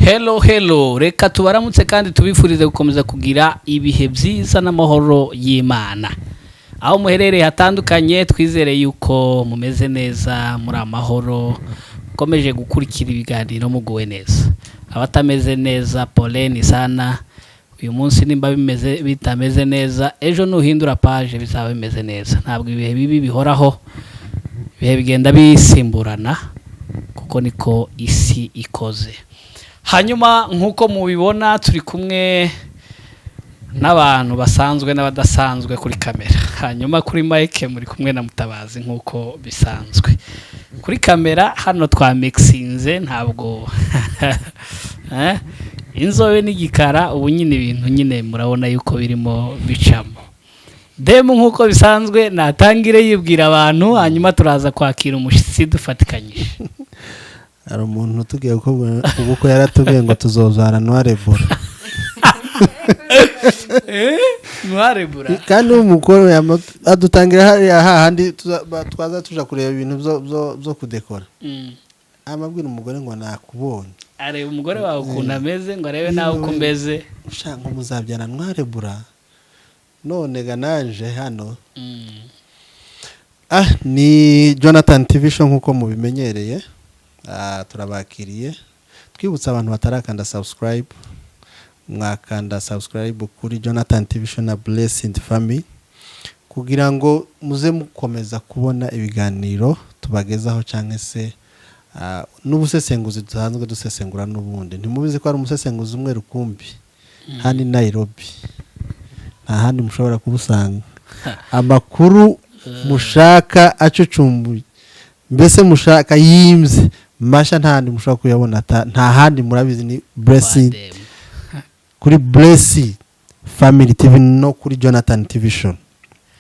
Hello, hello, reka tubaramutse kandi tubifurize gukomeza kugira ibihe byiza n'amahoro y'Imana aho muherereye hatandukanye. Twizere yuko mumeze neza, muri amahoro, mukomeje gukurikira ibiganiro muguwe neza. Abatameze neza, poleni sana. Uyu munsi nimba bimeze bitameze neza, ejo nuhindura page bizaba bimeze neza. Ntabwo ibihe bibi bihoraho, ibihe bigenda bisimburana kuko niko isi ikoze. Hanyuma nk'uko mubibona, turi kumwe n'abantu basanzwe n'abadasanzwe kuri kamera. Hanyuma kuri mic muri kumwe na Mutabazi nk'uko bisanzwe. Kuri kamera hano twamixinze, ntabwo inzobe n'igikara. Ubu nyine ibintu nyine murabona yuko birimo bicamo. Demu nk'uko bisanzwe natangire yibwira abantu, hanyuma turaza kwakira umushyitsi dufatikanyije. Hari umuntu utubwiye ko ubukwe yaratubwiye ngo tuzozara noirebura. Ntiwarebura. Kandi umukuru adutangira hariya hahandi twaza tuja kureba ibintu byo kudekora, amabwira umugore ngo nakubonye. Areba umugore wawe ukuntu ameze, ngo arebe nawe uko umeze. Ushaka ngo muzabyara noirebura. None ga nanje hano. Ni Jonathan TV Show nk'uko mubimenyereye. Turabakiriye, twibutsa abantu batarakanda subscribe, mwakanda subscribe kuri Jonathan TV Show na Blessed Family kugira ngo muze mukomeza kubona ibiganiro tubagezaho cyangwa se n'ubusesenguzi dusanzwe dusesengura. N'ubundi ntimubizi ko ari umusesenguzi umwe rukumbi hano i Nairobi, nta handi mushobora kubusanga. Amakuru mushaka acucumbuye, mbese mushaka yimbye masha, nta handi mushobora kuyabona, nta handi. Murabizi, ni Blessing Kwa Demu. Kuri Blessing Family TV no kuri Jonathan TV Show.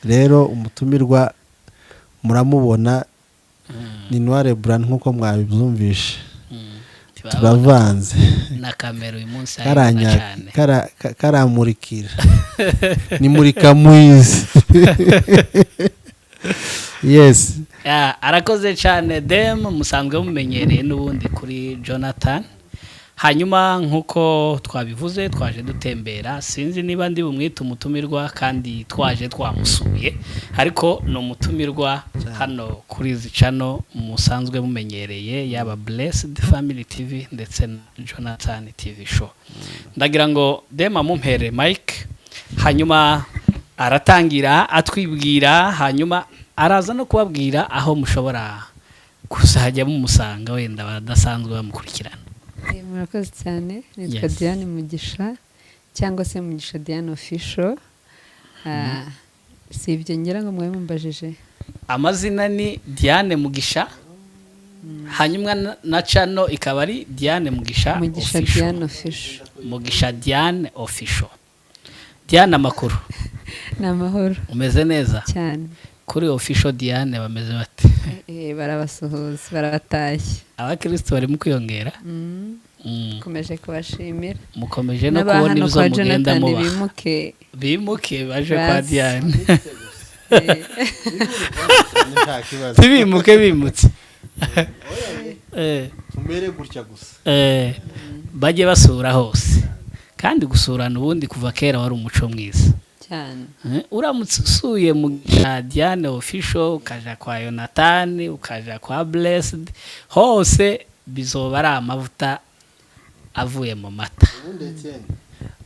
Rero umutumirwa muramubona, ni noir blanc nk'uko mwabibyumvishe. Turavanze. Na kamera uyu munsi aribona Karanya cyane. Karamurikira, ni murika mwizi, yes. Ya, arakoze cyane Dem, musanzwe mumenyereye n'ubundi kuri Jonathan. Hanyuma nk'uko twabivuze, twaje dutembera. Sinzi niba ndi bumwite umutumirwa kandi twaje twamusuye, ariko ni umutumirwa hano kuri izi channel musanzwe mumenyereye, yaba Blessed Family TV ndetse na Jonathan TV Show. Ndagira ngo Dem amumpere mic, hanyuma aratangira atwibwira, hanyuma araza no kubabwira aho mushobora kuzajya mumusanga, wenda badasanzwe bamukurikirana. Murakoze cyane. Nitwa Diane Mugisha cyangwa se Mugisha Diane Official. Si ibyo ngira ngo mwabe mumbajije? Amazina ni Diane Mugisha, hanyuma na channel ikaba ari Diane Mugisha Mugisha Official. Diane Official. Mugisha Diane Official. Diane, amakuru? Ni amahoro. Umeze neza? Cyane. Kuri Official Diane bameze bate? Barabasuhuza, barabatashye. Abakristo barimo kwiyongera. Komeje kubashimira. Mukomeje no N'aba kubona hano ibyo kwa mugenda Jonathan mubaha. bimuke. Bimuke baje kwa Bazi. Diane. Nta kibazo. Ntibimuke, bimutse. Tumere gutya gusa. Bajye basura hose, kandi gusurana ubundi kuva kera wari umuco mwiza. Cyane. Uramutse usuye mu Diane Official, ukaja kwa Yonatani, ukaja kwa Blessed, hose bizoba ari amavuta avuye mu mata. Ubundi Etienne,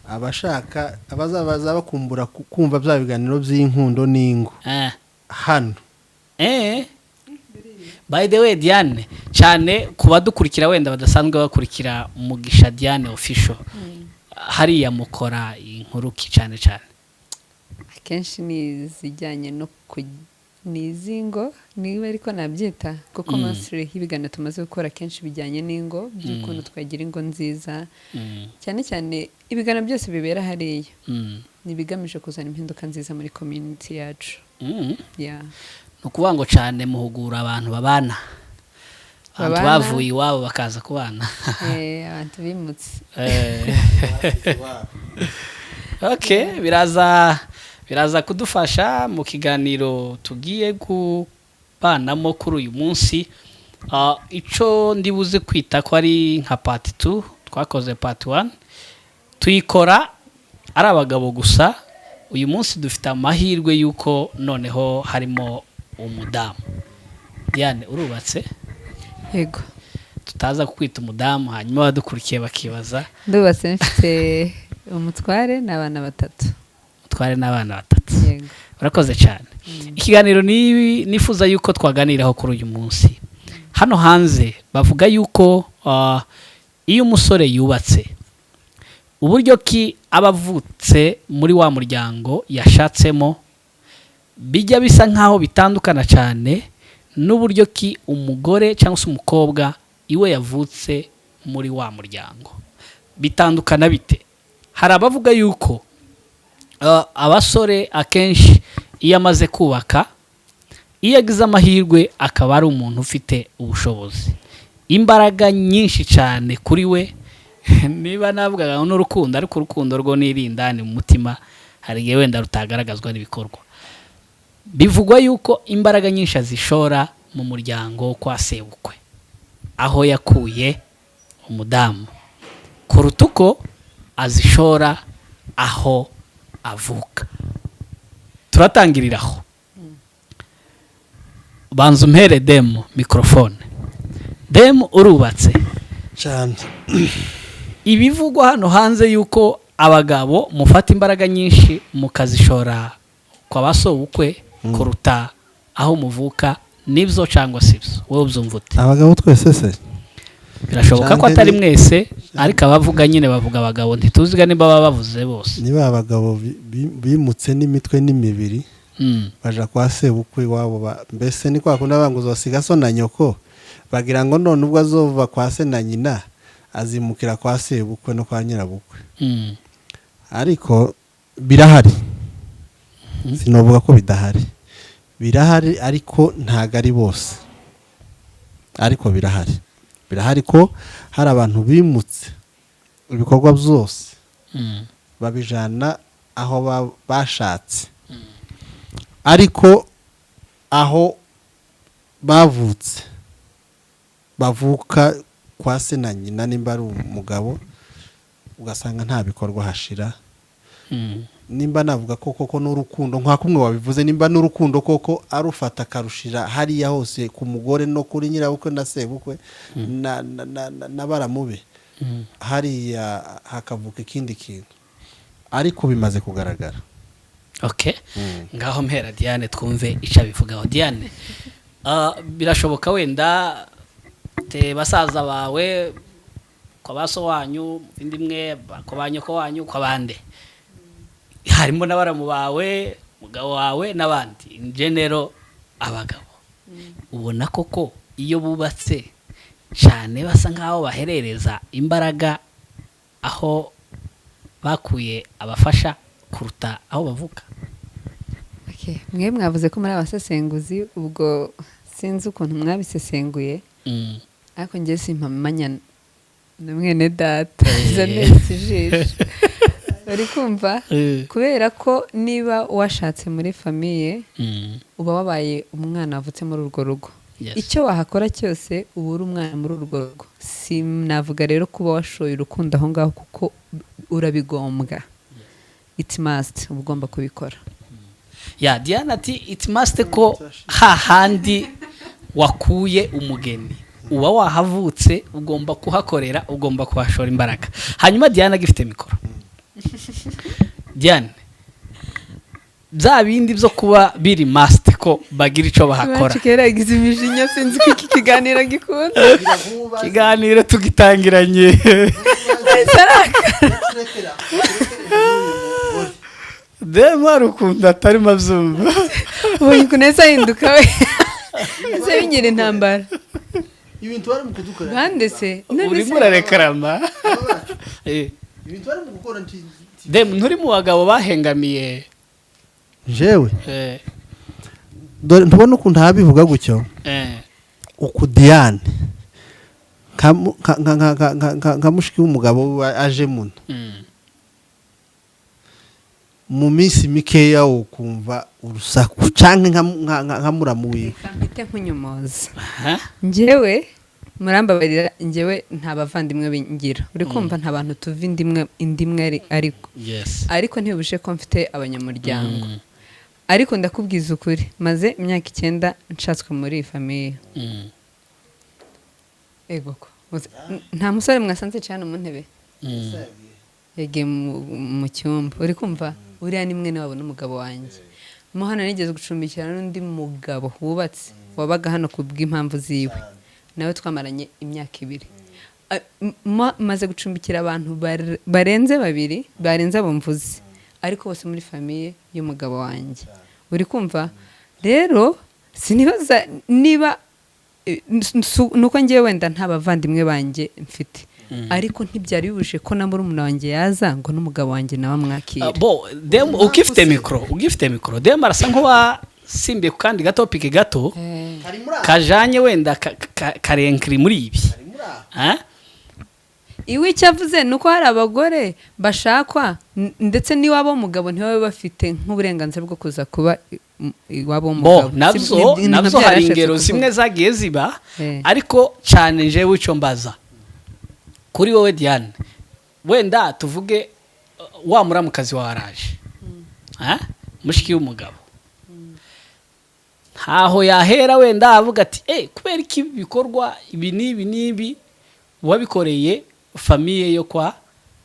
abashaka abazabaza bakumbura kumva bya biganiro by'inkundo n'ingo hano. By the way, Diane, cyane ku badukurikira wenda badasanzwe bakurikira Mugisha Diane Official, hariya mukora inkuru ki cyane cyane? Akenshi ni izijyanye no ku ni iz'ingo niba ariko nabyita, kuko mostly ibiganiro tumaze gukora akenshi bijyanye n'ingo, by'ukuntu twagira ingo nziza. Cyane cyane ibiganiro byose bibera hariya ni ibigamije kuzana impinduka nziza muri community yacu. Yeah. Ni ukuvuga ngo cyane muhugura abantu babana, abantu Babana. bavuye iwabo bakaza kubana. Abantu bimutse. Okay, biraza kudufasha mu kiganiro tugiye kubanamo kuri uyu munsi. Ico ndibuze kwita ko ari nka part 2. Twakoze part 1, tuyikora ari abagabo gusa. Uyu munsi dufite amahirwe y'uko noneho harimo umudamu. Diane, urubatse? Yego. Tutaza kukwita umudamu, hanyuma abadukurikiye bakibaza. Ndubatse, mfite umutware n'abana batatu. Umutware n'abana batatu. Yego. Urakoze cyane. Ikiganiro nifuza yuko twaganiraho kuri uyu munsi, hano hanze bavuga yuko iyo umusore yubatse, uburyo ki aba avutse muri wa muryango yashatsemo bijya bisa nk'aho bitandukana cyane n'uburyo ki umugore cyangwa se umukobwa iwe yavutse muri wa muryango. Bitandukana bite? Hari abavuga yuko abasore akenshi iyo amaze kubaka, iyo agize amahirwe akaba ari umuntu ufite ubushobozi, imbaraga nyinshi cyane kuri we, niba navugaga ngo n'urukundo, ariko urukundo rwo n'irindani mu mutima, hari igihe wenda rutagaragazwa n'ibikorwa. Bivugwa yuko imbaraga nyinshi azishora mu muryango kwa sebukwe, aho yakuye umudamu, kuruta uko azishora aho avuka. Turatangirira aho. Banza umpere Demu mikorofone. Demu, urubatse? Cyane. Ibivugwa hano hanze yuko abagabo mufata imbaraga nyinshi mukazishora kwa ba sobukwe kuruta aho muvuka, nibyo cyangwa si byo? Wowe ubyumva ute? Abagabo twese se? Birashoboka ko Canke atari mwese, ariko abavuga nyine bavuga abagabo, ntituziga niba baba bavuze bose. Niba abagabo bimutse n'imitwe n'imibiri baja kwa sebukwe iwabo, mbese ni kwa kundi abanguzi basiga so na nyoko, bagira ngo none ubwo azova kwa se na nyina azimukira kwa sebukwe no kwa nyirabukwe. Ariko birahari, sinovuga ko bidahari. Birahari, ariko ntago ari bose. Ariko birahari, birahari ko hari abantu bimutse ibikorwa byose babijana aho bashatse, ariko aho bavutse, bavuka kwa se na nyina, nimba ari umugabo, ugasanga nta bikorwa hashira. Nimba navuga ko koko n'urukundo, nka kumwe wabivuze, nimba n'urukundo koko arufata akarushira hariya hose ku mugore no kuri nyirabukwe na sebukwe na baramube, hariya hakavuka ikindi kintu, ariko bimaze kugaragara. Okay, ngaho mpera Diane twumve icyo abivugaho. Diane, birashoboka wenda te basaza bawe, kwa ba so wanyu, indi imwe, kwa ba nyoko wanyu, kwa bande, harimo na baramu bawe, umugabo wawe n'abandi, in general abagabo, ubona koko iyo bubatse cyane basa nk'aho baherereza imbaraga aho bakuye abafasha kuruta aho bavuka? Okay, mwe mwavuze ko muri abasesenguzi, ubwo sinzi ukuntu mwabisesenguye, ariko njye simpamanya na mwene data zanetse ijisho, uri kumva? Kubera ko niba washatse muri famille, uba wabaye umwana wavutse muri urwo rugo. Icyo wahakora cyose, uba uri umwana muri urwo rugo. Sinavuga rero kuba washoye urukundo aho ngaho, kuko urabigombwa, it must, uba ugomba kubikora. Ya, Diana ati it must, ko hahandi wakuye umugeni uba wahavutse, ugomba kuhakorera, ugomba kuhashora imbaraga. Hanyuma Diana agifite mikoro. Diane, bya bindi byo kuba biri must ko bagira icyo bahakora. Iwacu kera yagize imijinya, sinzi ko iki kiganiro gikunda. Ikiganiro tugitangiranye Sarakara. Demu hari ukuntu atarimo abyumva. Ubonye ukuntu yahise ahinduka we, ese bigira intambara. Ibintu bari mu kudukorera. Bande se? None Urimo se? urarekarama. Ibintu bari mu gukora. Demu, nturi mu bagabo bahengamiye? Jewe, dore ntubona ukuntu abivuga gutyo? Uku Diane nka mushiki w'umugabo we aje muno, mu minsi mikeya ukumva urusaku, canke nka muramu wiwe. Reka mpite nkunyomoza. Aha. Njyewe Murambabarira, njyewe nta bavandimwe ngira, uri kumva? Nta bantu tuva indimwe ariko ariko ntibibujije ko mfite abanyamuryango. Ariko ndakubwiza ukuri, maze imyaka 9 nshatswe muri iyi famille. Ego ko nta musore mwasanze cyane mu ntebe yagiye mu cyumba, uri kumva? Uriya ni mwene wabo n'umugabo wanjye. Mo hano nigeze gucumbikira n'undi mugabo wubatse wabaga hano ku bw'impamvu ziwe, nawe twamaranye imyaka 2. Maze gucumbikira abantu barenze babiri, barenze abo mvuze, ariko bose muri famille y'umugabo wanjye, uri kumva? Rero sinibaza niba nuko ngewe wenda nta bavandimwe banjye mfite, ariko ntibyari bibujije ko na murumuna wanjye yaza ngo n'umugabo wanjye nawe amwakire. Bo dem ugifite micro, dem arasa nk'uwasimbiye ku kandi gatopic gato kajanye wenda karenkiri muri ibi. Ah? Iwe icyo avuze ni uko hari abagore bashakwa ndetse n'iwabo w'umugabo ntibabe bafite nk'uburenganzira bwo kuza kuba iwabo Bo w'umugabo. nabyo Ni nka nabyo byo hari yarashatse ingero kuvuga. zimwe zagiye ziba, ariko cyane jewe icyo mbaza kuri wowe Diane, wenda tuvuge wa muramukazi wawe araje, Ah? Mushiki w'umugabo ntaho yahera wenda avuga ati: "Kubera iki bikorwa ibi n'ibi n'ibi wabikoreye famille yo kwa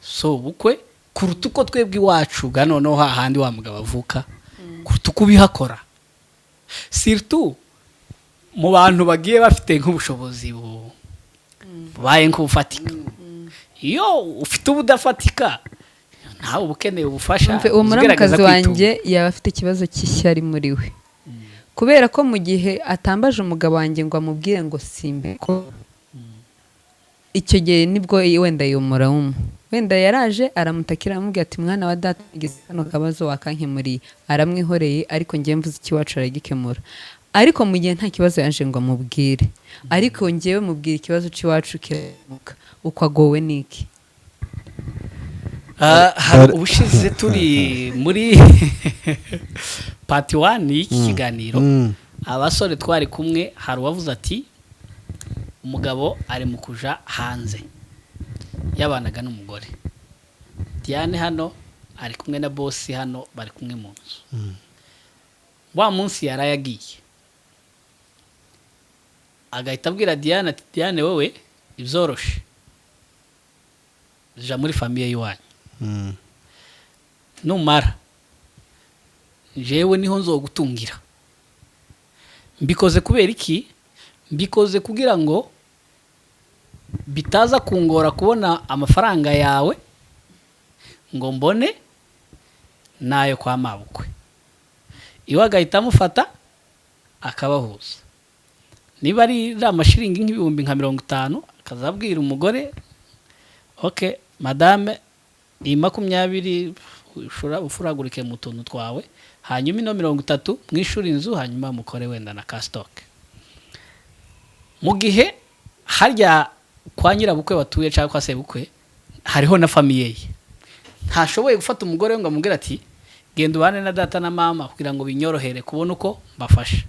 sobukwe kuruta uko twebwe iwacu ga noneho hahandi wa mugabo avuka, kuruta uko ubihakora?" Surtout mu bantu bagiye bafite nk'ubushobozi bubaye nk'ubufatika. Iyo ufite ubudafatika, ntawe uba ukeneye ubufasha. Umve, uwo ugerageza muramukazi kwitunga. wanjye yaba afite ikibazo cy'ishyari muri we, kubera ko mu gihe atambaje umugabo wanjye ngo amubwire ngo simbe ko icyo gihe nibwo wenda yomora wenda yaraje aramutakira, aramubwira ati: "Mwana wa data, ngize kano kabazo, wakankemuriye?" Aramwihoreye, ariko njyewe mvuze icy'iwacu aragikemura. Ariko mu gihe nta kibazo yaje ngo amubwire, ariko njyewe mubwira ikibazo cy'iwacu kirakemuka, uko agowe n'iki? Hari ubushize turi muri part one y'iki kiganiro, abasore twari kumwe, hari uwavuze ati umugabo ari mu kuja hanze, yabanaga n'umugore Diane hano, ari kumwe na bosi hano, bari kumwe mu nzu. Wa munsi yaraye agiye, agahita abwira Diane ati: "Diane, wowe ibyoroshe ja muri famille y'iwanyu, numara jewe niho nzogutungira. Mbikoze kubera iki? Mbikoze kugira ngo bitaza kungora kubona amafaranga yawe ngo mbone n'ayo kwa mabukwe." Iwe agahita amufata akabahuza, niba ari amashiringi nk'ibihumbi nka 50, akazabwira umugore: "Ok madame, iyi 20 ufuragurike mu tuntu twawe, hanyuma ino 30 mwishyure inzu, hanyuma mukore wenda na ka stock." Mu gihe harya kwa nyirabukwe batuye cyangwa kwa sebukwe hariho na famille ye, ntashoboye gufata umugore we ngo amubwire ati: "Genda ubane na data na mama kugira ngo binyorohere kubona uko mbafasha."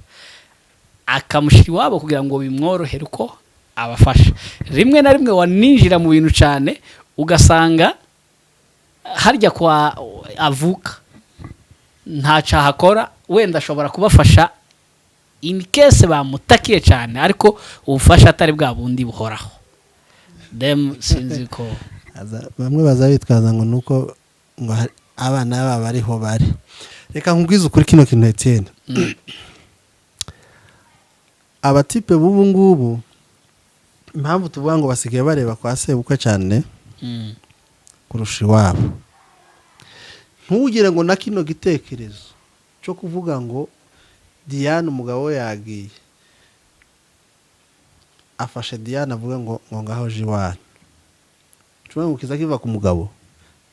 Akamushyira iwabo kugira ngo bimworohere uko abafasha. Rimwe na rimwe waninjira mu bintu cyane, ugasanga harya kwa avuka nta akora, wenda ashobora kubafasha in case bamutakiye cyane, ariko ubufasha atari bwa bundi buhoraho. Dem sinzi ko Bamwe baza bitwaza ngo nuko ngo abana babo ariho bari. Reka nkubwize ukuri kino kintu, Etienne, abatipe b'ubu ngubu, impamvu tuvuga ngo basigaye bareba kwa sebukwe cyane kurusha iwabo, ntugire ngo na kino gitekerezo cyo kuvuga ngo Diane umugabo we yagiye, afashe Diane avuga ngo ngaho je iwanyu, nshobora ngo kiza kiva ku mugabo,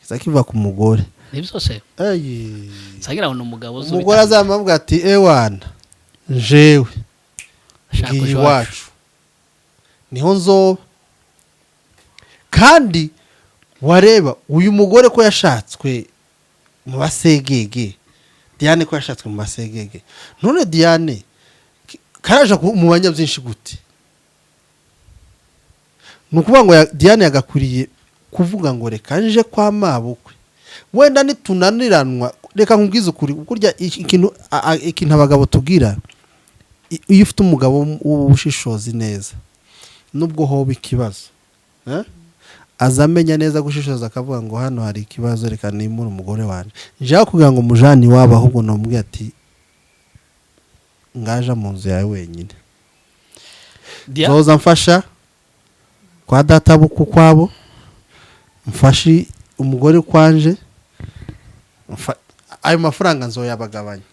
kiza kiva ku mugore. Ni byose. Eyi. Sagira ngo ni umugabo uzi Umugore azamuvuga ati: "Ewana jewe ashaka ngiye kuja iwacu, niho nzoba." Kandi wareba uyu mugore ko yashatswe mu basegege, Diane ko yashatswe mu basegege, none Diane karaja mu banyabyinshi gute? Ni ukuvuga ngo Diane yagakwiriye kuvuga ngo reka nje kwa mabukwe, wenda nitunaniranwa. Reka nkubwize ukuri, kurya ikintu ikintu abagabo tubwira, iyo ufite umugabo w'ubushishozi neza, nubwo hoba ikibazo, aza amenya neza gushishoza, akavuga ngo hano hari ikibazo, reka nimure umugore wanjye. Njyaho kugira ngo mujane iwabo, ahubwo namubwiye ati ngaja mu nzu yawe wenyine. Nzoza mfasha kwa data bukwe ukwabo, mfashe umugore kwanje, ayo mafaranga nzoyabagabanya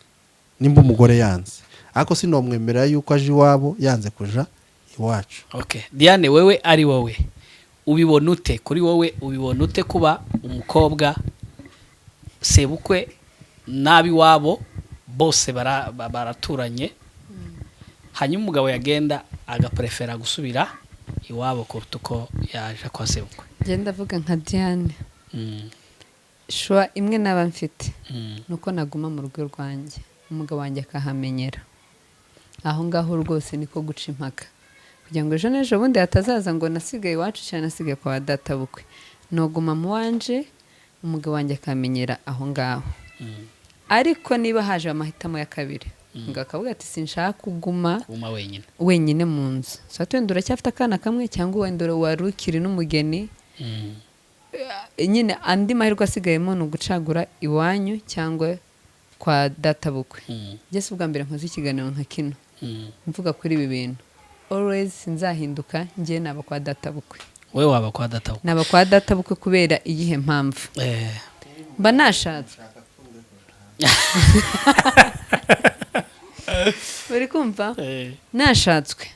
nimba umugore yanze, ariko sinomwemerera yuko aje iwabo yanze kuja iwacu. Okay. Diane, wewe ari wowe ubibona ute? Kuri wowe ubibona ute kuba umukobwa sebukwe n'ab'iwabo bose baraturanye, hanyuma umugabo yagenda agaprefera gusubira iwabo kuruta uko yaje kwa sebukwe? Ngenda ndavuga nka Diane, choix imwe naba mfite nuko naguma mu rugo rwanjye, umugabo wanjye akahamenyera aho ngaho. Rwose niko guca impaka, kugira ngo ejo n'ejo bundi hatazaza ngo nasigaye iwacu cyangwa nasigaye kwa data bukwe. Noguma mu wanje, umugabo wanjye akamenyera aho ngaho. Ariko niba haje amahitamo ya kabiri, ngo akavuga ati sinshaka kuguma kuguma wenyine wenyine mu nzu, so wenda uracyafite akana kamwe cyangwa wenda wari ukiri n'umugeni, nyine andi mahirwe asigayemo ni ugucagura iwanyu cyangwa kwa databukwe. Njye si ubwa mbere nkoze ikiganiro nka kino mvuga kuri ibi bintu. Always sinzahinduka, njye naba kwa databukwe. Wowe waba kwa databukwe? Naba kwa databukwe. Kubera iyihe mpamvu? Mba nashatse, uri kumva? Nashatswe,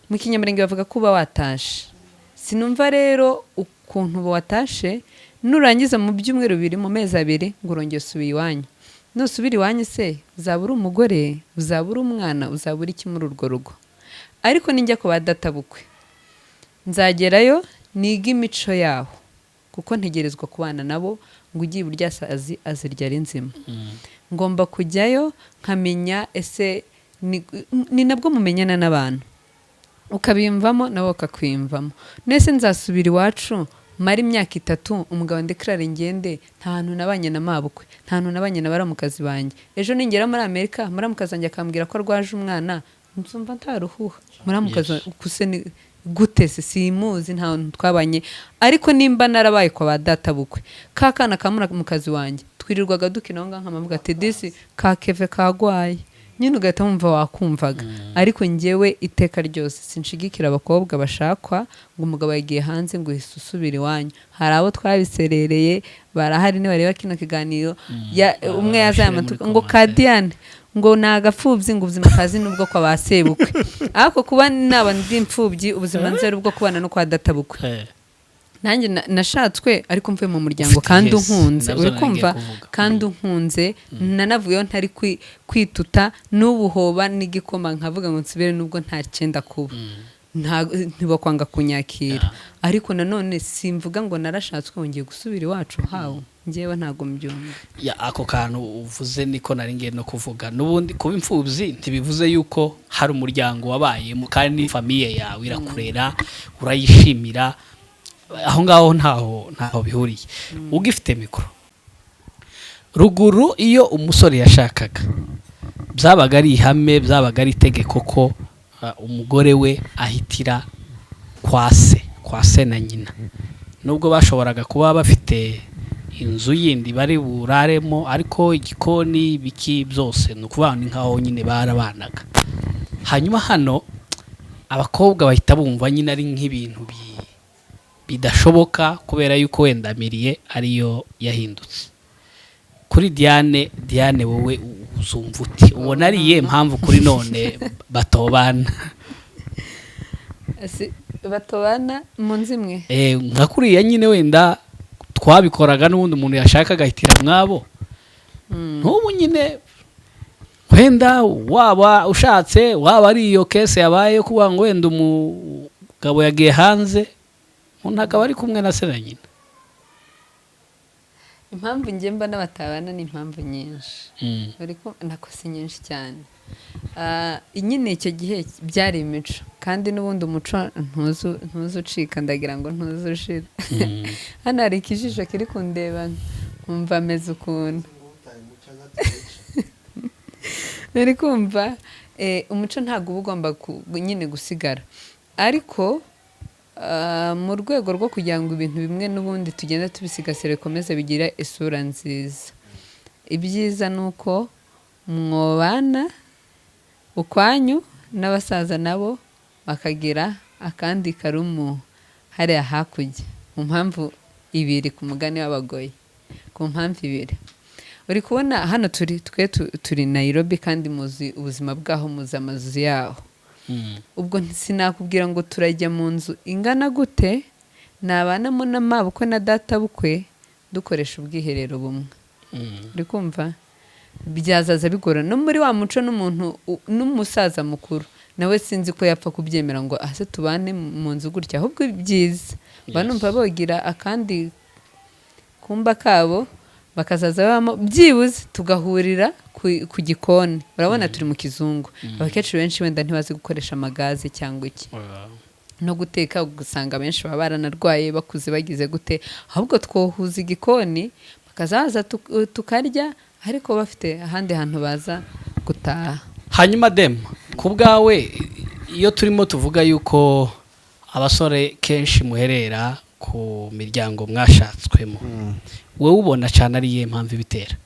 mu Kinyamurenge bavuga ko uba watashe. Sinumva rero ukuntu uba watashe, nurangiza mu byumweru 2, mu mezi 2, ngo urongere usubiye iwanyu. Nusubira iwanyu se uzaba uri umugore, uzaba uri umwana, uzaba uri iki muri urwo rugo? Ariko ninjya ku ba databukwe, nzagerayo niga imico yaho, kuko ntegerezwa kubana nabo, ngo ugiye iburyasazi azirya ari nzima. Ngomba kujyayo nkamenya ese ni nabwo mumenyana n'abantu, ukabiyumvamo nabo bakakwiyumvamo. Nese nzasubira iwacu mara imyaka 3, umugabo ndekirare ngende, nta hantu nabanye na mabukwe, nta hantu nabanye na baramukazi banjye. Ejo ningera muri Amerika, muramukazi wanjye akambwira ko arwaje umwana, nzumva ntaruhuha. Muramukazi kuse ni gute se? Simuzi, nta hantu twabanye. Ariko nimba narabaye kwa ba databukwe, ka kana ka muramukazi wanjye twirirwaga dukina aho ngaho, nkamuvuga ati disi ka keve kagwaye, nyine ugahita wumva wakumvaga. Ariko njyewe iteka ryose sinshigikira abakobwa bashakwa ngo umugabo yagiye hanze ngo uhise usubira iwanyu. Hari abo twabiserereye, barahari nibareba kino kiganiro. Umwe yazaye bashyire muri amatuko ngo ka commentaire. Diane ngo ni agapfubyi, ngo ubuzima kazi nubwo kwa ba sebukwe. Ariko kuba naba ndi imfubyi, ubuzima nzi ari ubwo kubana no kwa databukwe. Nanjye nashatswe ariko mvuye mu muryango Ufite kandi yes, unkunze, nabyo uri nari ngiye kumva? kuvuga. Kandi unkunze, nanavuyeho ntari kwituta n'ubuhoba n'igikoma, nkavuga ngo nsubire nubwo nta cyenda kuba. Ntibakwanga kunyakira. Ariko nanone simvuga ngo narashatswe wongeye gusubira iwacu hawo, njyewe ntabwo mbyumva. Ya, ako kantu uvuze niko nari ngiye no kuvuga. N'ubundi kuba imfubyi ntibivuze yuko hari umuryango wabayemo, kandi famille yawe irakurera, urayishimira aho ngaho, ntaho bihuriye. Ugifite mikoro, ruguru iyo umusore yashakaga, byabaga ari ihame, byabaga ari itegeko ko umugore we ahitira kwa se na nyina, nubwo bashoboraga kuba bafite inzu yindi bari buraremo, ariko igikoni biki byose ni ukuvuga ni nkaho nyine barabanaga. Hanyuma hano abakobwa bahita bumva nyine ari nk'ibintu bidashoboka, kubera yuko wenda milieu ariyo yahindutse. Kuri Diane, Diane, wowe uzumva uti ubona ari iyihe mpamvu kuri none batobana? Batobana mu nzu imwe? Nka kuriya nyine wenda twabikoraga, n'ubundi umuntu yashaka agahitira mwabo. N'ubu nyine wenda waba ushatse, waba ari iyo case yabaye yo kuvuga ngo wenda umugabo yagiye hanze, umuntu akaba ari kumwe na se na nyina. Impamvu njye mbona batabana ni impamvu nyinshi. Ariko nako si nyinshi cyane. Nyine icyo gihe byari imico, kandi n'ubundi umuco ntuzu ucika, ndagira ngo ntuzu ushira. Hano hari ikijisho kiri kundeba, nkumva ameze ukuntu nari kumva. Umuco ntabwo uba ugomba nyine gusigara, ariko mu rwego rwo kugira ngo ibintu bimwe n'ubundi tugenda tubisigasira bikomeze bigira isura nziza, ibyiza ni uko mwobana ukwanyu n'abasaza, nabo bakagira akandi karumu hariya hakurya, mu mpamvu ibiri, ku mugani w'abagoyi, ku mpamvu ibiri. Uri kubona hano turi twe turi Nairobi, kandi muzi ubuzima bwaho, muzi amazu yaho. Ubwo sinakubwira ngo turajya mu nzu ingana gute nabanamo na mabukwe na databukwe, dukoresha ubwiherero bumwe. Uri kumva byazaza bigorana no muri wa muco, n'umuntu n'umusaza mukuru nawe sinzi ko yapfa kubyemera ngo ase tubane mu nzu gutya. Ahubwo ibyiza mba numva bogira akandi kumba kabo bakazaza babamo, byibuze tugahurira ku gikoni. Urabona turi mu kizungu, abakecuru benshi wenda ntibazi gukoresha amagaze cyangwa iki no guteka, ugasanga benshi baba baranarwaye bakuze bagize gute. Ahubwo twohuza igikoni, bakazaza tukarya, ariko bafite ahandi hantu baza gutaha. Hanyuma Dema, ku bwawe, iyo turimo tuvuga yuko abasore kenshi muherera ku miryango mwashatswemo, wowe ubona cyane ari iyihe mpamvu ibitera?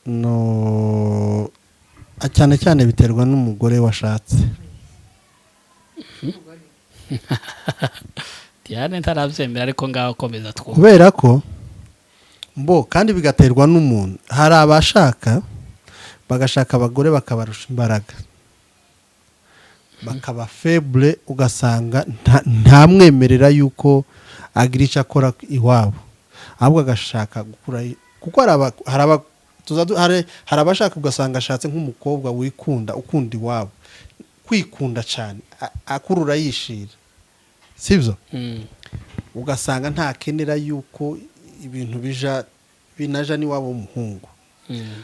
No, cyane cyane biterwa n'umugore washatse. Diane ntarabyemera, ariko ngaho komeza twumve. Kubera ko mbo kandi bigaterwa n'umuntu. Hari abashaka, bagashaka abagore bakabarusha imbaraga, bakaba faible, ugasanga ntamwemerera yuko agira icyo akora iwabo, ahubwo agashaka gukura, kuko hari abashaka, ugasanga ashatse nk'umukobwa wikunda, ukunda iwabo, kwikunda cyane, akurura yishira, sibyo? Ugasanga ntakenera yuko ibintu bija binaja n'iwabo w'umuhungu.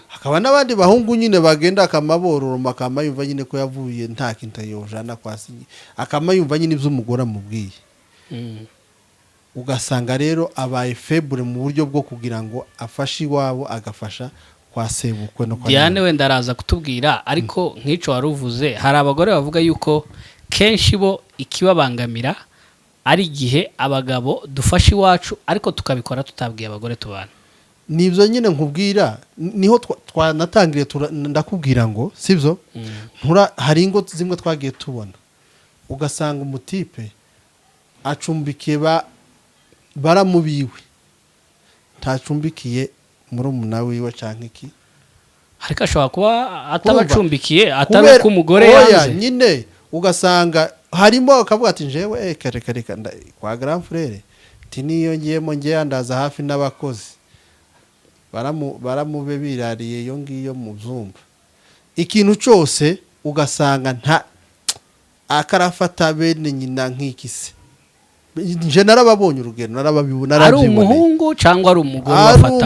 Hakaba n'abandi bahungu nyine bagenda akamabororoma, akama yumva nyine ko yavuye nta kintu yojana kwa se, akama yumva nyine ibyo umugore amubwiye. Ugasanga rero abaye faible mu buryo bwo kugira ngo afashe iwabo, agafasha kwa sebukwe no kwa Diane nyina. Wenda araza kutubwira, ariko nk'icyo wari uvuze, hari abagore bavuga yuko kenshi bo ikibabangamira ari igihe abagabo dufashe iwacu, ariko tukabikora tutabwiye abagore tubana. Nibyo nyine nkubwira, niho twanatangiriye, ndakubwira ngo sibyo. Hari ingo zimwe twagiye tubona, ugasanga umutipe acumbikiye baramubiwe, ntacumbikiye murumuna wiwe cyangwa iki. Ariko ashobora kuba atabacumbikiye atari uko umugore Oya, yanze. Nyine ugasanga harimo akavuga ati: "Njewe reka reka, kwa grand frère ti niyo ngiyemo ngeya ndaza hafi n'abakozi baramube birariye iyo ngiyo mu byumba." Ikintu cyose ugasanga nta akarafata bene nyina nk'iki se. Nje narababonye, urugero Ari narabyiboneye. umuhungu cyangwa ari umugore? Ari Bafata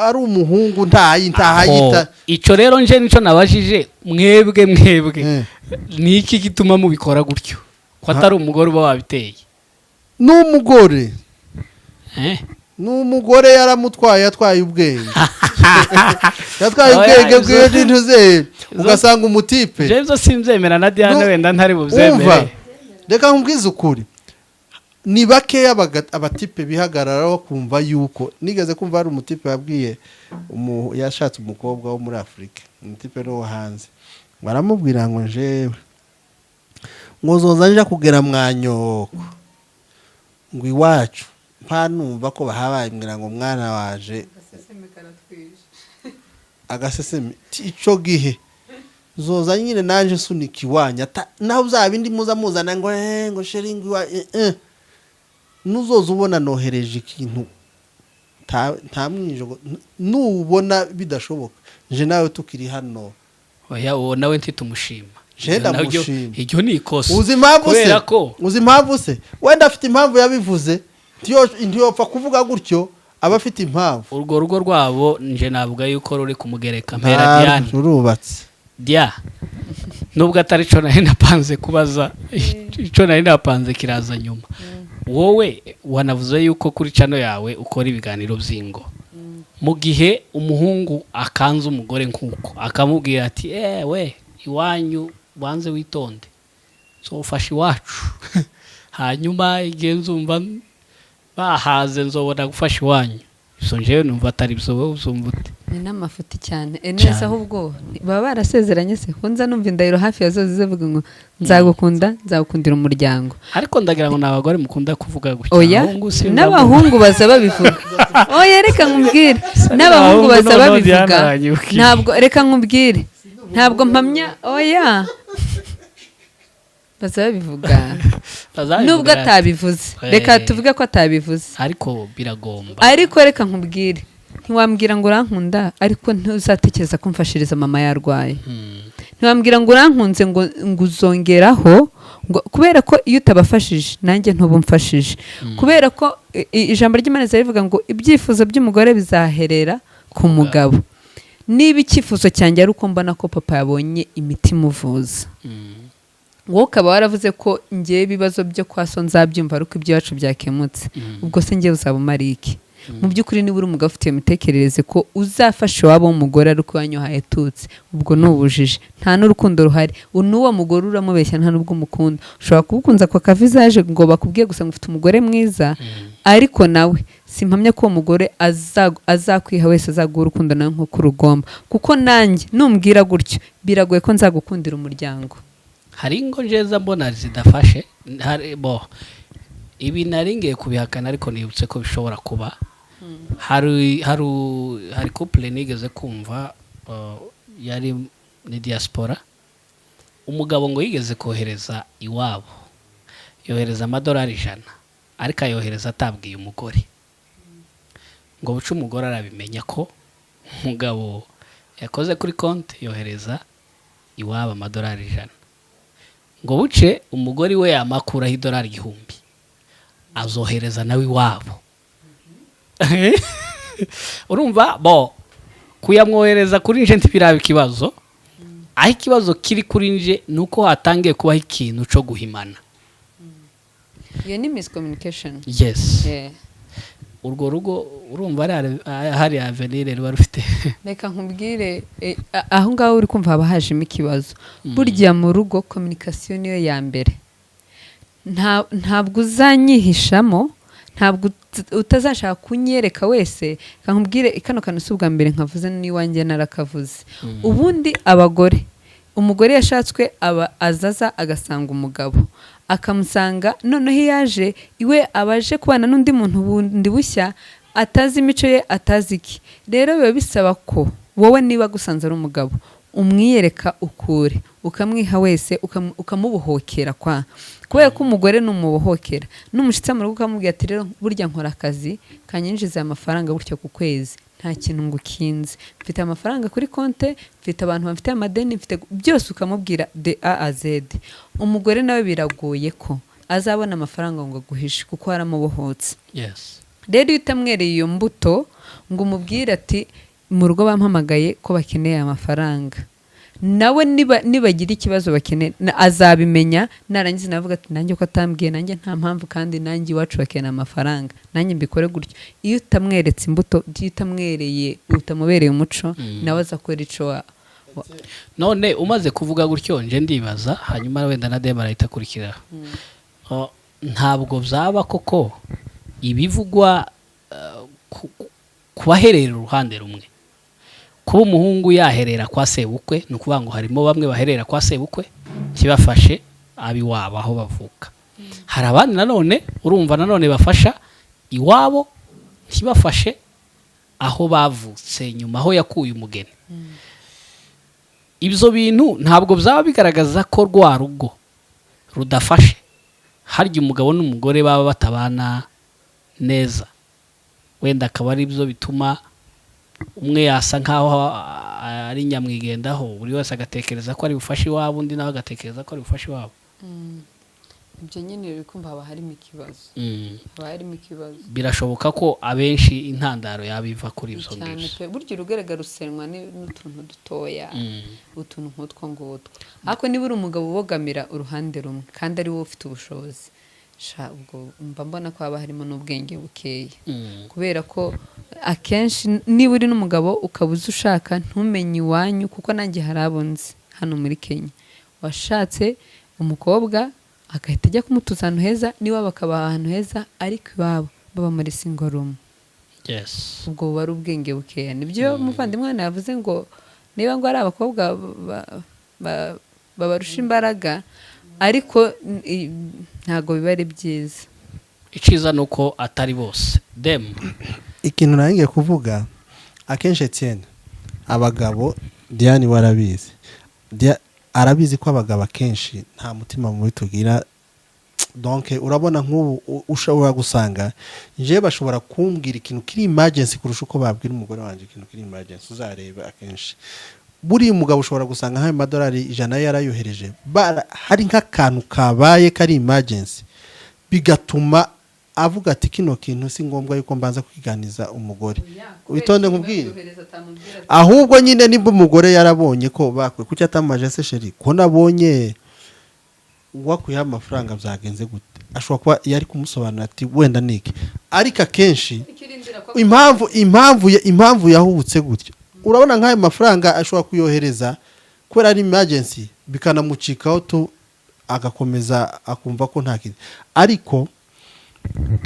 ari umuhungu, ntahayita. Aho, icyo rero nje nicyo nabajije mwebwe mwebwe. Ni iki gituma mubikora gutyo, ko atari umugore uba wabiteye? N'umugore. Eh? N'umugore yaramutwaye, yatwaye ubwenge, yatwaye Oya, ubwenge bwiwe n'intu ze, ugasanga umutipe Jewe ibyo simbyemera, na Diane wenda ntari bubyemere. Umva, reka nkubwize ukuri, ni bakeya abatipe bihagararaho kumva yuko nigeze kumva hari umutipe yabwiye yashatse umukobwa wo muri Afurika, umutipe wo hanze, baramubwira ngo: "Njewe ngo zoza nja kugera mwanyoko ngo iwacu mpa numva ko bahabaye mbwira ngo mwana waje agasesemi. Ico gihe zoza nyine naje nsunika iwanyu, naho bya bindi muza muzana ngo ngo chéri ngo iwa nuzoza ubona nohereje ikintu nta mwijogo, nubona bidashoboka nje nawe tukiri hano." Oya, uwo nawe ntitumushima. Je ndamushima. Iryo ni ikosa. Uzi impamvu se? Kubera ko Uzi impamvu se? Wenda afite impamvu yabivuze, ntiyopfa kuvuga gutyo. Aba afite impamvu. Urwo rugo rwabo nje navuga yuko ruri kumugereka mpera. Nta- Diane. Rurubatse. Dia, nubwo atari cyo nari napanze kubaza, icyo nari napanze kiraza nyuma. Wowe wanavuze yuko kuri channel yawe ukora ibiganiro by'ingo. Mu gihe umuhungu akanze umugore nk'uko akamubwira ati: "Ewe, iwanyu banze witonde, so ufashe iwacu, hanyuma igihe nzumva bahaze nzobona gufasha iwanyu." So njyewe numva atari byo. Wowe uzumva ute? Ni n'amafuti cyane. Cyane. Neza, ahubwo baba barasezeranye se? Ko nza numva indahiro hafi ya zose zivuga ngo nzagukunda, nzagukundira umuryango. Ariko ndagira ngo ni abagore mukunda kuvuga gutya. Oya. Abahungu sinzi. N'abahungu baza babivuga. Oya, reka nkubwire, n'abahungu baza noneho babivuga. Diana aranyibukije. Ntabwo, reka nkubwire, ntabwo mpamya. Oya, baza babivuga. Bazabivuga. Nubwo atabivuze, reka tuvuge ko atabivuze. Ariko biragomba. Ariko reka nkubwire, ntiwambwira ngo urankunda ariko ntuzatekereza ko mfashiriza mama yarwaye. Ntiwambwira ngo urankunze ngo uzongeraho ngo kubera ko iyo utabafashije nanjye ntuba umfashije, kubera ko ijambo ry'Imana rivuga ngo ibyifuzo by'umugore bizaherera ku mugabo. Niba icyifuzo cyanjye ari uko mbona ko papa yabonye imiti imuvuza, wowe ukaba waravuze ko ngewe ibibazo byo kwa so nzabyumva ariko iby'iwacu byakemutse, ubwo se ngewe uzaba umariye iki? Mu by'ukuri, niba uri umugabo ufite iyo mitekerereze ko uzafasha iwabo w'umugore ariko iwanyu hahetutse, ubwo ni ubujiji, nta n'urukundo ruhari. N'uwo mugore uramubeshya, nta n'ubwo umukunda. Ushobora kubukunza ako kavizaje ngo bakubwiye gusa ngo ufite umugore mwiza, ariko nawe simpamya ko uwo mugore azakwiha wese, azaguha urukundo nawe nk'uko urugomba, kuko nanjye numbwira gutyo biragoye ko nzagukundira umuryango. Hari ingo njeza mbona zidafashe. Bo ibi nari ngiye kubihakana, ariko nibutse ko bishobora kuba. Hari couple nigeze kumva, yari ni diaspora. Umugabo ngo yigeze kohereza iwabo, yohereza amadolari 100, ariko ayohereza atabwiye umugore. Ngo buce umugore arabimenya ko umugabo yakoze kuri konti yohereza iwabo amadolari 100. Ngo buce umugore we yamakuraho idolari 1000 azohereza nawe iwabo. Urumva bo kuyamwohereza kuri nje ntibiraba ikibazo. Aho ikibazo kiri kuri nje ni uko hatangiye kubaho ikintu cyo guhimana. Iyo ni miscommunication. Yes. Yeah. Urwo rugo urumva hari avenir ruba rufite? Reka nkubwire, aho ngaho uri kumva haba hajemo ikibazo. Burya mu rugo communication niyo ya mbere. Ntabwo uzanyihishamo, ntabwo utazashaka kunyereka wese. Reka nkubwire, kano kantu si ubwa mbere nkavuze, n'iwanjye narakavuze. Ubundi abagore, umugore yashatswe aba azaza agasanga umugabo, akamusanga noneho iyo aje iwe aba aje kubana n'undi muntu bundi bushya, atazi imico ye, atazi iki. Rero biba bisaba ko wowe niba agusanze ari umugabo umwiyereka ukure, ukamwiha wese, ukamubohokera kwa kubera ko umugore numubohokera n'umushyitsi mu rugo, ukamubwira ati: "Rero burya nkora akazi kanyinjiza aya mafaranga gutyo ku kwezi, nta kintu ngukinze, mfite amafaranga kuri konte, mfite abantu bafite amadeni, mfite byose," ukamubwira de A à Z, umugore nawe biragoye ko azabona amafaranga ngo aguhishe, kuko waramubohotse. Rero iyo utamwereye iyo mbuto ngo umubwire ati: "Mu rugo bampamagaye ko bakeneye aya mafaranga," nawe nibagira ikibazo bakeneye azabimenya. Narangiza navuga ati: "Nanjye ko atambwiye, nanjye nta mpamvu, kandi nanjye iwacu bakeneye amafaranga, nanjye mbikore gutyo." Iyo utamweretse imbuto, iyo utamwereye, utamubereye umuco, nawe azakora ico None umaze kuvuga gutyo, nje ndibaza, hanyuma wenda na Dema arahita akurikira. Ntabwo byaba koko ibivugwa ku baherera uruhande rumwe, kuba umuhungu yaherera kwa sebukwe? Ni ukuvuga ngo harimo bamwe baherera kwa sebukwe kibafashe ab'iwabo aho bavuka, hari abandi nanone urumva nanone bafasha iwabo ntibafashe aho bavutse nyuma, aho yakuye umugeni. Ibyo bintu ntabwo byaba bigaragaza ko rwa rugo rudafashe? Harya umugabo n'umugore baba batabana neza, wenda akaba ari byo bituma umwe yasa nkaho ari nyamwigendaho, buri wese agatekereza ko ari bufashe iwabo, undi nawe agatekereza ko ari bufashe iwabo. Ibyo nyine rero kumva haba harimo ikibazo. Haba harimo ikibazo. Birashoboka ko abenshi intandaro yaba iva kuri ibyo Cyane ngibyo. pe, burya urugaragara rusenwa n'utuntu dutoya, utuntu nk'utwo ngutwo. Ariko niba uri umugabo ubogamira uruhande rumwe kandi ari wowe ufite ubushobozi, sha, ubwo mba mbona ko haba harimo n'ubwenge bukeya. Kubera ko akenshi niba uri n'umugabo ukaba uzi ushaka ntumenye iwanyu, kuko nanjye hari abo nzi hano muri Kenya washatse umukobwa agahita ajya kumutuza ahantu heza, n'iwabo akaba ahantu heza, ariko iwabo baba muri single room. Ubwo buba ari ubwenge bukeya. Nibyo umuvandimwe hano yavuze ngo niba ngo ari abakobwa babarusha imbaraga, ariko ntabwo biba ari byiza. Icyiza ni uko atari bose demu. Ikintu nari kuvuga, akenshi Etienne, abagabo, Diane we arabizi. Arabizi ko abagabo akenshi nta mutima mubi tugira. Donc urabona nk'ubu ushobora gusanga njyewe bashobora kumbwira ikintu kiri emergency kurusha uko babwira umugore wanjye ikintu kiri emergency. Uzareba akenshi buriya umugabo ushobora gusanga nk'ayo madolari 100 yarayohereje, hari nk'akantu kabaye kari emergency, bigatuma avuga ati kino kintu si ngombwa yuko mbanza kwiganiza umugore. Witonde nkubwire. Ahubwo nyine nimba umugore yarabonye ko bakwe, kuki atamaje se? Chéri, ko nabonye wakuyeho amafaranga, byagenze gute? Ashobora kuba yari kumusobanurira ati wenda niki. Ariko akenshi impamvu yahubutse gutyo, urabona nk'ayo mafaranga ashobora kuyohereza kubera ari emergency, bikanamucikaho tu, agakomeza akumva ko nta kintu. Ariko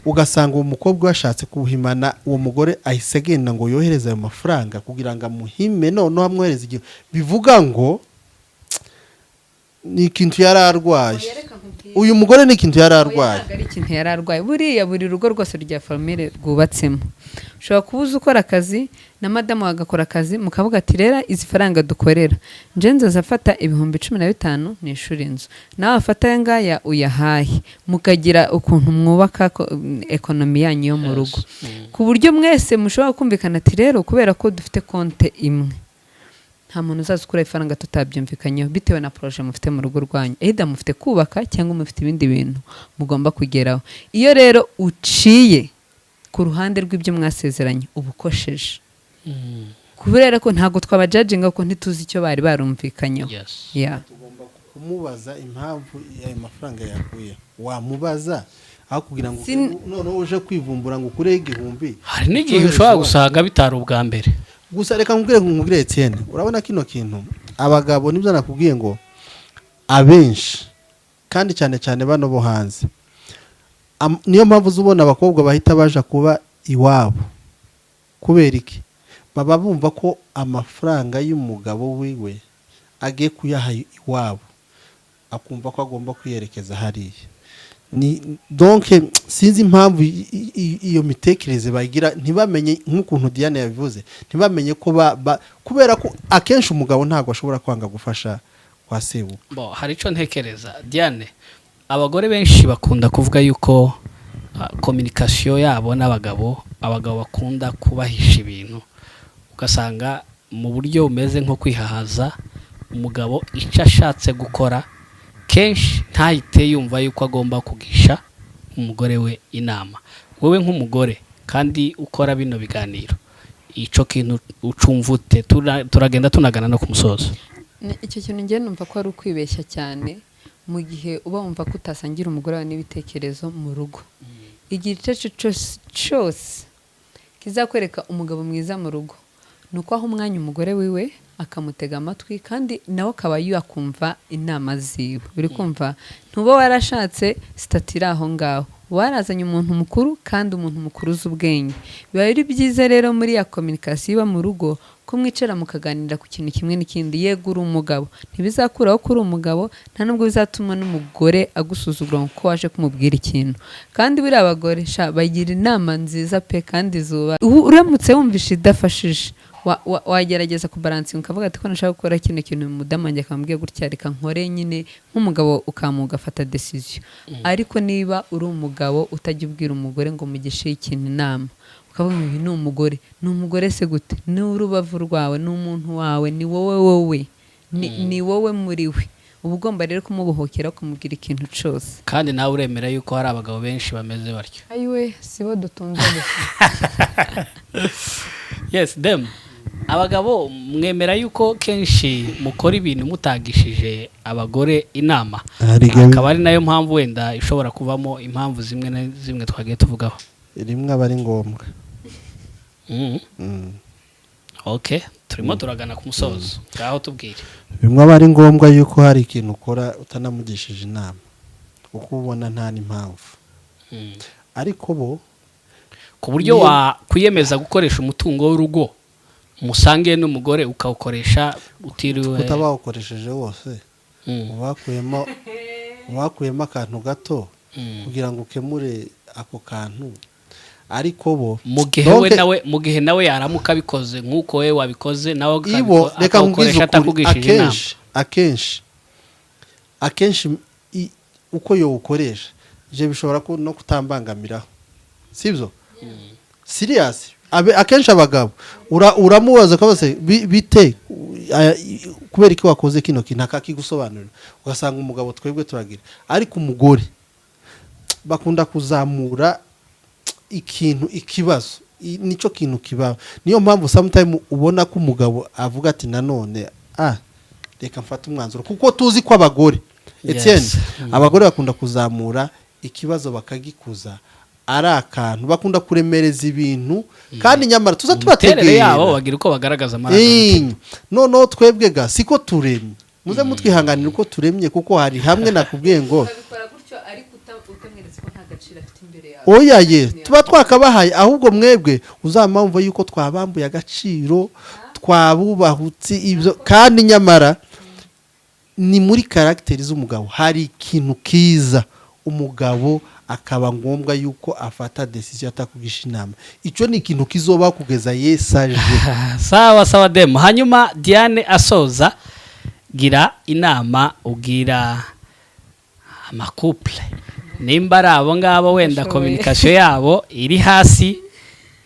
ugasanga uwo mukobwa washatse kuwuhimana uwo mugore ahise agenda ngo yohereze ayo mafaranga kugira ngo amuhime, noneho amwohereze igihe bivuga ngo ni ikintu yari arwaye uyu mugore, ni ikintu yari arwaye. Ntabwo ari ikintu yari arwaye. Buriya buri rugo rwose rya famille rwubatsemo, ushobora kuba uzi ukora akazi na madamu agakora akazi, mukavuga ati rero izi faranga dukorera, nje nzaza afata 15,000 nishura inzu, nawe afata aya ngaya uyahahe, mukagira ukuntu mwubaka economy yanyu yo mu rugo, ku buryo mwese mushobora kumvikana ati rero kubera ko dufite konte imwe, nta muntu uzaza ukura ifaranga tutabyumvikanyeho, bitewe na projet mufite mu rugo rwanyu, either mufite kubaka cyangwa mufite ibindi bintu mugomba kugeraho. Iyo rero uciye ku ruhande rw'ibyo mwasezeranye, uba ukosheje, kubera ko ntabwo twabajudginga kuko ntituzi icyo bari barumvikanyeho. Yeah. Tugomba kumubaza impamvu ayo mafaranga yakuye. Wamubaza aho kugira ngo noneho uje kwivumbura ngo ukureho 1000. Hari n'igihe ushobora gusanga bitari ubwa mbere. Gusa reka nkubwire Etienne, urabona kino kintu abagabo, nibyo nakubwiye ngo abenshi kandi cyane cyane bano bo hanze, niyo mpamvu uzubona abakobwa bahita baja kuba iwabo. Kubera iki? Baba bumva ko amafaranga y'umugabo wiwe agiye kuyaha iwabo, akumva ko agomba kwiyerekeza hariya. Ni donc sinzi impamvu iyo mitekerereze bagira, ntibamenye nk'ukuntu Diane yabivuze, ntibamenye ko kubera ko akenshi umugabo ntabwo ashobora kwanga gufasha kwa sebukwe. Bo, hari icyo ntekereza Diane, abagore benshi bakunda kuvuga yuko communication yabo n'abagabo, abagabo bakunda kubahisha ibintu, ugasanga mu buryo bumeze nko kwihahaza, umugabo icyo ashatse gukora kenshi ntahite yumva yuko agomba kugisha umugore we inama. Wowe nk'umugore kandi ukora bino biganiro, icyo kintu ucumva ute? Turagenda tunagana no ku musozo. Icyo kintu njye numva ko ari ukwibeshya cyane mu gihe uba wumva ko utasangira umugore wawe n'ibitekerezo mu rugo. Igice cyose kizakwereka umugabo mwiza mu rugo ni uko aha umwanya umugore wiwe, akamutega amatwi, kandi nawe akaba yakumva inama ziwe. Uri kumva, ntuba warashatse status iri aho ngaho, warazanye umuntu mukuru, kandi umuntu mukuru uzi ubwenge. Biba ari byiza rero muri ya communication iba mu rugo ko mwicara mukaganira ku kintu kimwe n'ikindi. Yego uri umugabo, ntibizakuraho ko uri umugabo, nta nubwo bizatuma n'umugore agusuzugura kuko waje kumubwira ikintu. Kandi buriya abagore sha bagira inama nziza pe, kandi zuba. Ubu uramutse wumvishe idafashije, wagerageza kubalancinga ukavuga ati ko nashaka gukora kino kintu, umudamu wanjye akambwiye gutya, reka nkore nyine nk'umugabo, ukamuha ugafata decision. Ariko niba uri umugabo utajya ubwira umugore ngo mugishe ikintu inama, ukavuga ngo uyu ni umugore, ni umugore se gute? Ni urubavu rwawe, ni umuntu wawe, ni wowe, wowe ni wowe muri we. Uba ugomba rero kumubohokera, ukamubwira ikintu cyose. Kandi nawe uremera yuko hari abagabo benshi bameze batyo? Ayiwe, sibo dutunze gusa. Yes, them abagabo mwemera yuko kenshi mukora ibintu mutagishije abagore inama? Hari igihe Akaba ari nayo mpamvu wenda ishobora kuvamo impamvu zimwe na zimwe twagiye tuvugaho. Rimwe aba ari ngombwa. Okay, turimo turagana ku musozo, ngaho tubwire. Bimwe aba ari ngombwa yuko hari ikintu ukora utanamugishije inama, kuko ubona nta n'impamvu. Ariko bo Ku buryo wakwiyemeza gukoresha umutungo w'urugo musange n'umugore, ukawukoresha utiriwe Kutaba wawukoresheje wose, ubakuyemo akantu gato kugira ngo ukemure ako kantu, ariko bo Mu gihe we Donc, nawe, mu gihe nawe yaramuka abikoze nk'uko we wabikoze, nawe ibo reka nkubwize akawukoresha ukuri, atakugishije inama. Akenshi uko yowukoresha je bishobora no kutambangamiraho, sibyo? Serious, akenshi abagabo uramubaza ukabaza bite, kubera iki wakoze kino kintu, akakigusobanurira, ugasanga umugabo twebwe turagira. Ariko umugore bakunda kuzamura ikintu, ikibazo. Nicyo kintu kibaho. Niyo mpamvu sometime ubona ko umugabo avuga ati: "Nanone reka mfate umwanzuro," kuko tuzi ko abagore, Etienne, abagore bakunda kuzamura ikibazo bakagikuza, ari akantu bakunda kuremereza ibintu, kandi nyamara tuza Mu miterere tubategera. yabo bagira uko bagaragaza amarangamutima. Noneho twebwe ga siko turemye, muze mutwihanganira uko turemye, kuko hari hamwe nakubwiye ngo Ukabikora gutyo, ariko utamweretse ko nta gaciro afite imbere yawe. Oya ye, tuba twakabahaye. Ahubwo mwebwe uzampamvu yuko twabambuye agaciro, twabubahutse ibyo, kandi nyamara ni muri caractère z'umugabo. Hari ikintu kiza, umugabo akaba ngombwa yuko afata décision atakugisha inama. Icyo ni ikintu kizobaho kugeza Yesu aje. Sawa sawa, demu. Hanyuma Diane asoza, gira inama ubwira ama couple, nimba ari abo ngabo wenda Bashoboye. communication yabo iri hasi,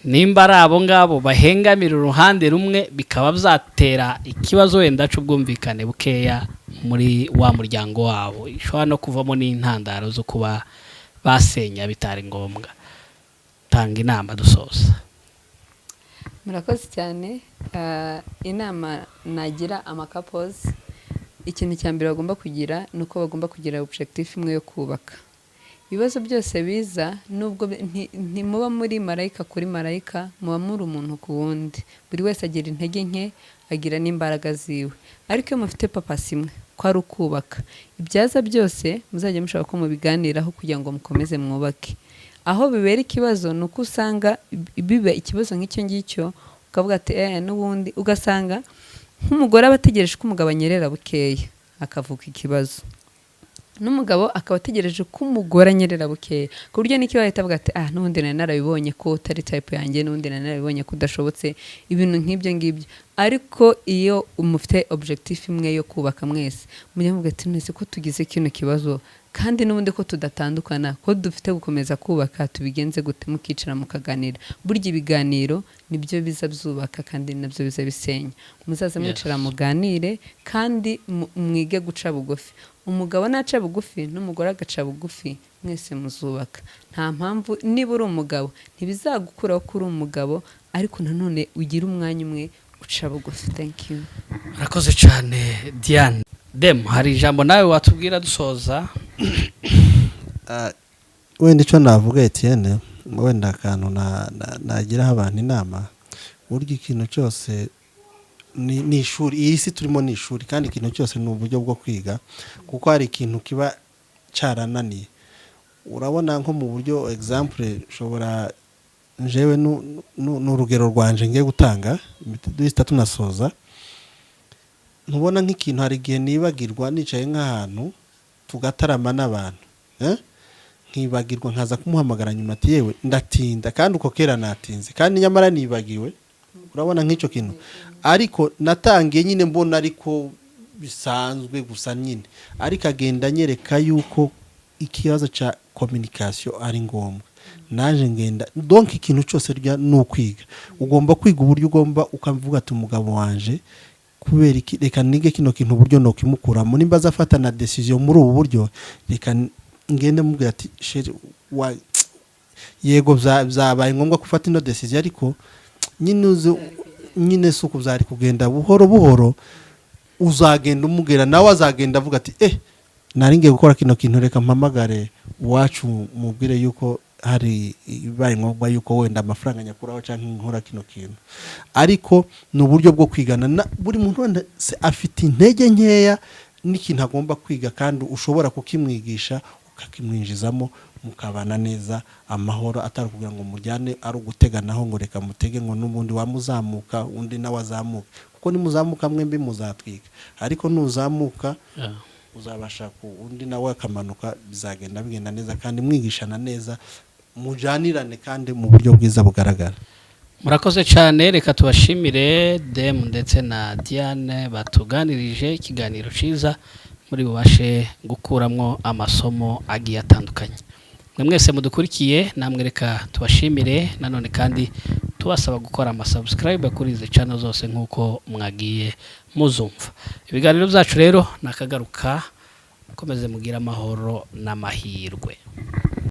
nimba ari abo ngabo bahengamira uruhande rumwe, bikaba byatera ikibazo wenda c'ubwumvikane bukeya muri wa muryango wabo, ishobora no kuvamo n'intandaro zo kuba basenya bitari ngombwa. Tanga inama dusoza. Murakoze cyane. Inama nagira ama couples, ikintu cya mbere bagomba kugira ni uko bagomba kugira objectif imwe yo kubaka. Ibibazo byose biza, nubwo ntimuba muri marayika kuri marayika, muba muri umuntu ku wundi. Buri wese agira intege nke, agira n'imbaraga ziwe, ariko iyo mufite purpose imwe ko ari ukubaka, ibyaza byose muzajya mushaka ko mubiganiraho kugira ngo mukomeze mwubake. Aho bibera ikibazo ni uko usanga biba ikibazo nk'icyo ngicyo, ukavuga ati n'ubundi, ugasanga nk'umugore aba ategereje ko umugabo anyerera bukeya akavuka ikibazo, n'umugabo akaba ategereje ko umugore anyerera bukeya, ku buryo n'ikibazo ahita avuga ati: "Ah, n'ubundi nari narabibonye ko utari type yanjye, n'ubundi nari narabibonye ko udashobotse," ibintu nk'ibyo ngibyo. Ariko iyo mufite objectif imwe yo kubaka mwese, mujya muvuga ati: "None se ko tugize kino kibazo, kandi n'ubundi ko tudatandukana, ko dufite gukomeza kubaka, tubigenze gute?" Mukicara mukaganira. Burya ibiganiro nibyo biza byubaka kandi nabyo biza bisenya. Muzaza mwicara muganire, kandi mwige guca bugufi. Umugabo naca bugufi n'umugore agaca bugufi, mwese muzubaka. Nta mpamvu, niba uri umugabo ntibizagukuraho ko uri umugabo, ariko nanone ugira umwanya umwe uca bugufi. Thank you. Murakoze cyane, Diane. Dem, hari ijambo nawe watubwira dusoza? Wenda icyo navuga, Etienne, wenda akantu nagiraho abantu inama, burya ikintu cyose ni ishuri. Iyi si turimo ni ishuri, kandi ikintu cyose ni uburyo bwo kwiga, kuko hari ikintu kiba cyarananiye. Urabona nko mu buryo example, ushobora njewe n'urugero rwanje ngiye gutanga, duhita tunasoza. Ntubona nk'ikintu, hari igihe nibagirwa nicaye nk'ahantu tugatarama n'abantu, eh? Nkibagirwa, nkaza kumuhamagara nyuma ati: "Yewe, ndatinda," kandi uko kera natinze, kandi nyamara nibagiwe. Urabona nk'icyo kintu, ariko natangiye nyine mbona ariko bisanzwe gusa nyine, ariko agenda anyereka yuko ikibazo cya communication ari ngombwa. Naje ngenda, donc ikintu cyose rya ni ukwiga. Ugomba kwiga uburyo ugomba ukavuga ati: "Umugabo wanje Kubera iki? Reka nige kino kintu uburyo nokimukuramo. Nimba azafata na decision muri ubu buryo, reka ngende mubwira ati: "Chéri wa, yego, byabaye ngombwa gufata ino decision, ariko nyine uzi nyine si uku byari kugenda." Buhoro buhoro uzagenda umubwira, nawe azagenda avuga ati: "Nari ngiye gukora kino kintu, reka mpamagare uwacu mubwire yuko hari bibaye ngombwa yuko wenda amafaranga nyakuraho cyangwa nkora kino kintu." Ariko ni uburyo bwo kwigana na buri muntu wenda se afite intege nkeya n'ikintu agomba kwiga, kandi ushobora kukimwigisha, ukakimwinjizamo, mukabana neza amahoro, atari kugira ngo mujyane ari uguteganaho ngo reka mutege, ngo n'ubundi wamuzamuka undi nawe azamuka, kuko nimuzamuka mwembi muzatwika. Ariko nuzamuka uzabasha ku undi nawe akamanuka, bizagenda bigenda neza kandi mwigishana neza, mujanirane kandi mu buryo bwiza bugaragara. Murakoze cyane. Reka tubashimire Demu ndetse na Diane batuganirije ikiganiro cyiza muri bubashe gukuramo amasomo agiye atandukanye. Mwe mwese mudukurikiye, namwe reka tubashimire nanone, kandi tubasaba gukora amasubscribe kuri izi channel zose nk'uko mwagiye muzumva. Ibiganiro byacu rero nakagaruka. Mukomeze mugire amahoro n'amahirwe.